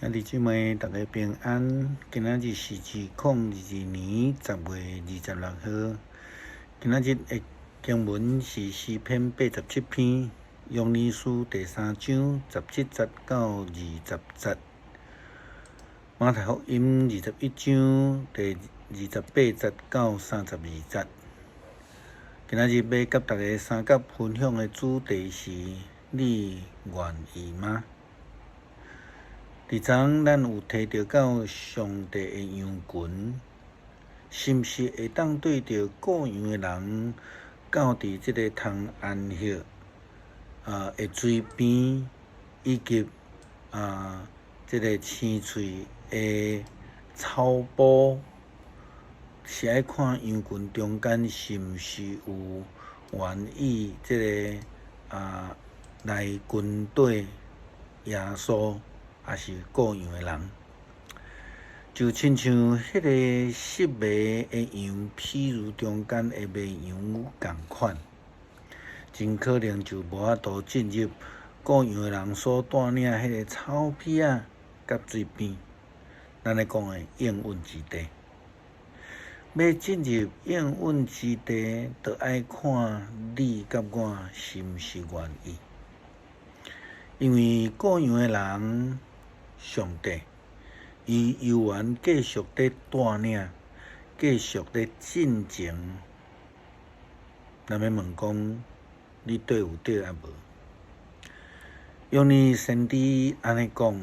兄弟姊妹，大家平安。今仔日是2022年10月26號。今仔日的經文是詩篇87篇，約尼書第三章17節到20節，馬太福音21章第28節到32節。今仔日欲佮大家相佮分享的主題是：你願意嗎？佇昨咱有提著到上帝的羊群，是毋是會當對著顧羊的人，到佇這个通安歇的水邊，以及這个青翠的草埔，是愛看羊群中間是毋是有願意這个來跟綴耶穌，抑是顧羊的人，就親像彼个失迷的羊，譬如中間的迷羊仝款，真可能就無法度進入顧羊的人所帶領彼个草皮仔佮水邊，咱咧講的應允之地。欲進入應允之地，就愛看你佮我是毋是願意，因為顧羊的人，上帝，伊猶原繼續咧帶領，繼續咧進前。咱欲問講，你綴有著抑無？約尼先知按呢講：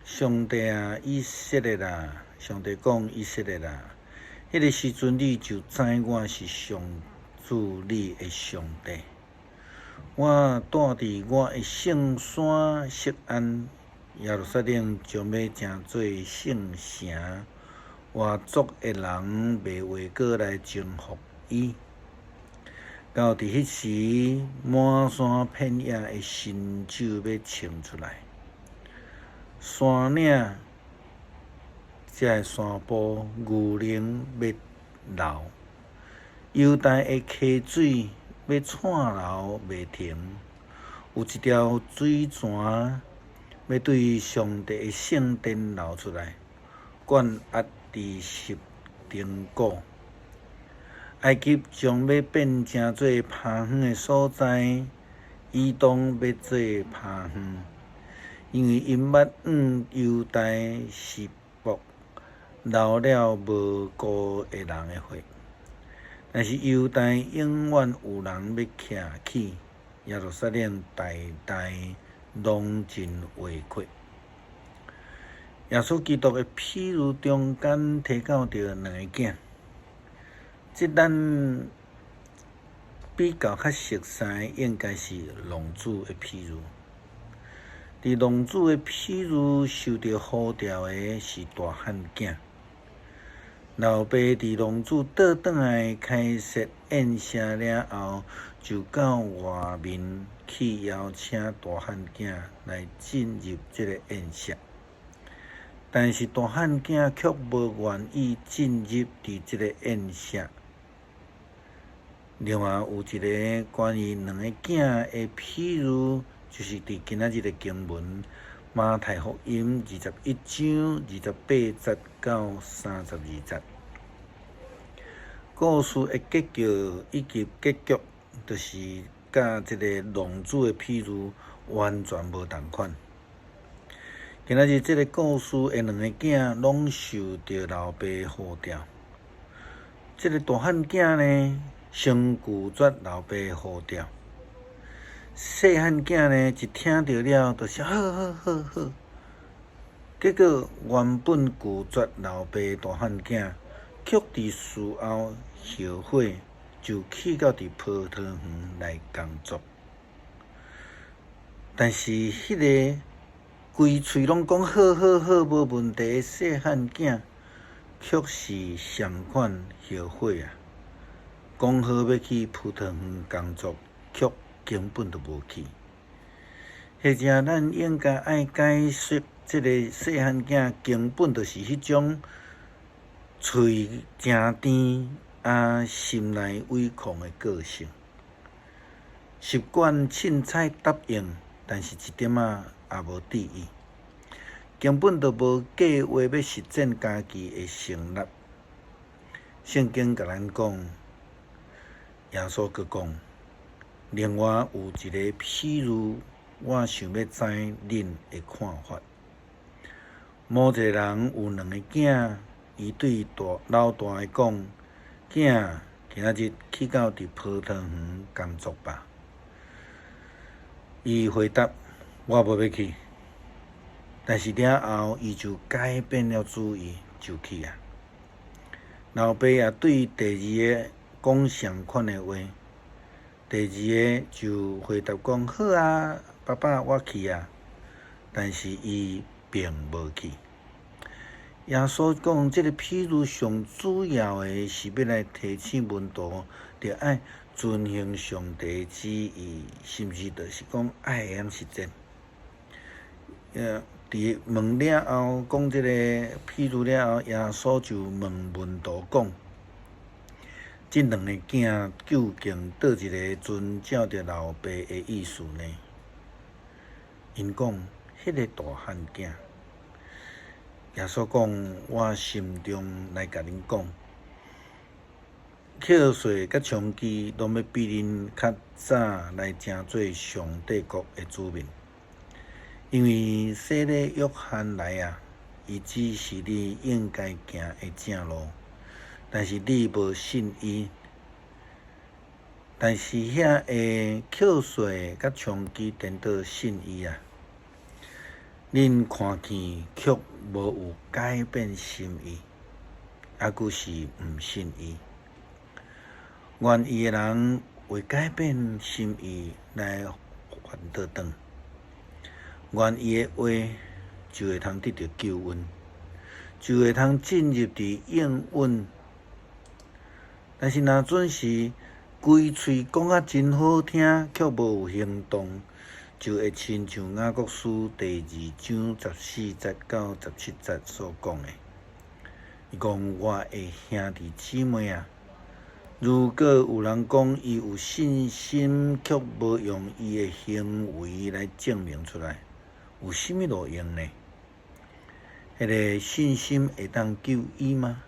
上帝啊，以色列啊！上帝講以色列啊，彼个時陣你就知我是上主你的上帝。我住佇我的聖山錫安。耶路撒冷將欲成做聖城，外族的人袂越過來征服伊。到佇彼時，滿山遍野的新酒欲衝出來，山嶺這个山坡牛奶欲流，猶大的溪水欲掣流袂停，有一條水泉欲對上帝的聖殿流出來，灌壓佇實丁谷。埃及將欲變成做麀園的所在，以東欲做麀園，因為𪜶捌向猶大是僕流了無辜的人的血。但是猶大永遠有人欲徛起，耶路撒冷代代攏真活闊。耶穌基督的譬喻中間提到著兩個囝，這咱比較較熟似，應該是浪子的譬喻。佇浪子的譬喻受著呼召的是大漢囝。老爸佇浪子倒轉來開設宴席了後，就到外面去邀請大漢囝來進入這个宴席。但是大漢囝卻無願意進入佇這个宴席。另外有一个關於兩个囝的譬喻，就是佇今仔日的經文。馬太福音21章28節到32節，故事的結局以及結局，就是佮這个浪子的譬喻完全無仝款。今仔日這个故事的兩个囝攏受著老爸呼召，這个大漢囝呢，先拒絕老爸呼召。細漢囝呢，一聽著了，就是好好好好。結果原本拒絕老爸大漢囝，卻佇事後後悔，就去到佇葡萄園來工作。但是彼个規喙攏講好好好無問題的細漢囝，卻是相反後悔啊！講好欲去葡萄園工作，卻根本就無去。或者咱應該愛解釋，這个細漢囝根本就是彼種喙誠甜啊，心內偽狂的個性，習慣凊彩答應，但是一點仔也無佇意。根本就無計劃欲實踐家己的成立。聖經共咱講，耶穌閣講，另外有一个譬喻，我想欲知恁的看法。某一个人有兩个囝，伊對大老大的講：囝，今仔日去到佇葡萄園工作吧。伊回答：我無欲去。但是了後，伊就改變了主意，就去啊。老爸也對第二个講相款的話，第二个就回答講：好啊，爸爸，我去啊。但是伊並無去。耶穌講，這个譬喻上主要的是欲來提醒門徒，著愛遵行上帝旨意，甚至就是講愛會曉實踐。佇問了後，講這个譬喻了後，耶穌就問門徒講：這兩个囝究竟佗一个遵照著老爸的意思呢？𪜶講：彼个大漢囝。耶穌講：我心中來共恁講，扣稅佮娼妓攏欲比恁較早來成做上帝國的子民。因為洗禮約翰來啊，伊只是你應該行的正路，但是你無信伊。但是遐个扣稅佮娼妓顛倒信伊啊，恁看見卻無有改變心意，猶閣是毋信伊。願意的人會改變心意來還倒轉。願意的話，就會通得著救恩，就會通進入佇永遠。但是若準是規喙講啊真好聽，卻無有行動，就會親像雅各書第二章14節到17節所講的。伊講：我的兄弟姊妹啊，如果有人講伊有信心，卻無用伊的行為來證明出來，有啥物路用呢？彼个信心會當救伊嗎？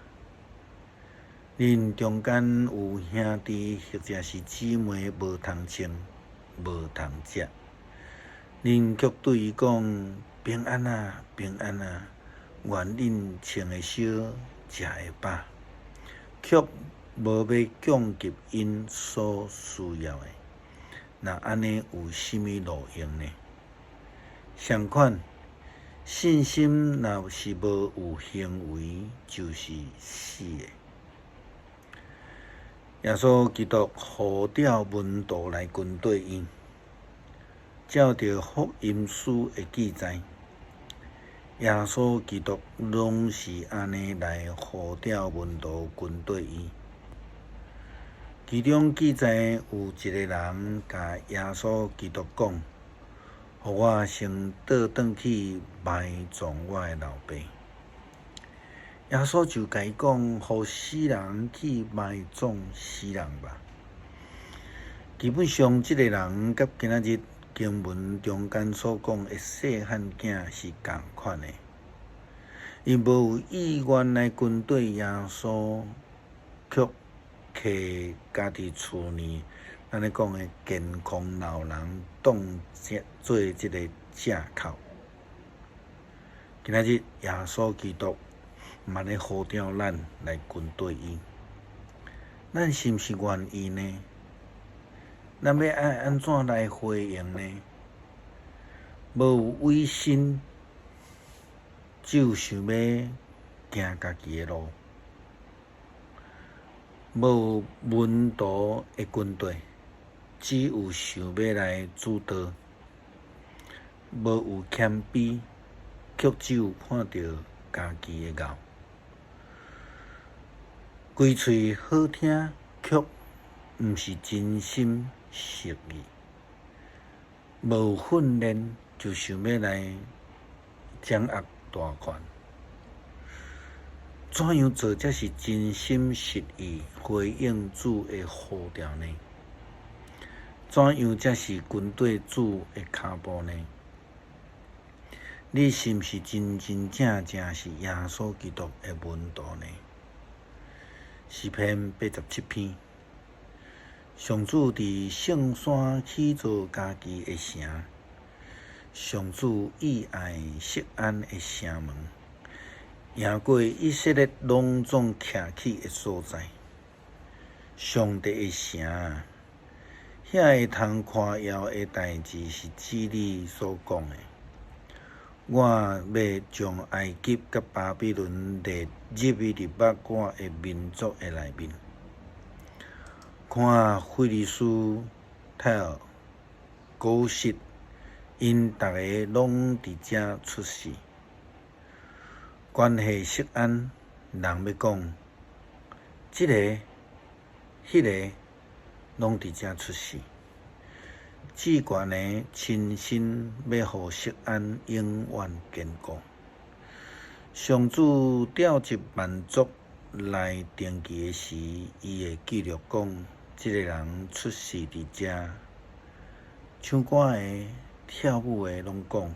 恁中間有兄弟或者是姊妹無通穿、無通食，恁卻對伊講平安啊，平安啊，願恁穿會燒，食會飽，卻無欲供給𪜶所需要的，若按呢有啥物路用呢？相款，信心若是無有行為，就是死的。耶穌基督呼召門徒來跟綴伊，照著福音書的記載，耶穌基督攏是按呢來呼召門徒跟綴伊。其中記載有一个人共耶穌基督講：予我先倒轉去埋葬我的老爸。耶穌就共伊講：予死人去埋葬死人吧。基本上，這个人佮今仔日經文中間所講的細漢囝是仝款的。伊無有意願來跟綴耶穌，卻摕家己厝內，咱咧講的健康老人當做這个藉口。今仔日耶穌基督嘛咧呼召咱來跟綴伊，咱是毋是願意呢？咱欲愛按怎來回應呢？無有委身，只有想欲行家己的路。無有門徒的跟綴，只有想欲來主導；無有謙卑，卻只有看著家己的𠢕。規喙好聽，卻毋是真心實意；無有訓練，就想欲來掌握大權。怎樣做才是真心實意回應主的呼召呢？怎樣才是跟綴主的跤步呢？你是毋是真真正正是耶穌基督的門徒呢？詩篇87篇，上主佇聖山起造家己的城，上主意愛錫安的城門，贏過以色列攏總徛起的所在。上帝的城，遐會通誇耀的代誌是指你所講的。我欲將埃及佮巴比倫列入去入我的民族的內面。看非利士、泰爾、古實，𪜶逐个攏佇遮出世。關係錫安，人欲講，這个、彼个攏佇遮出世。至懸的親身欲予錫安永遠堅固。上主調集萬族來登記的時，伊會記錄講，這个人出世佇遮。唱歌的、跳舞的攏講，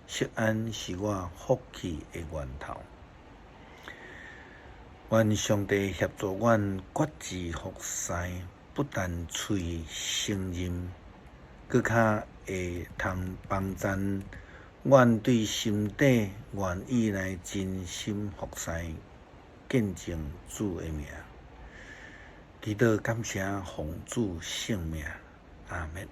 錫安是我福氣的源頭。願上帝協助阮決志服侍，不但喙承認，閣較會通幫贊阮對心底願意來真心服侍，見證主的名。祈禱感謝奉主聖名，阿們。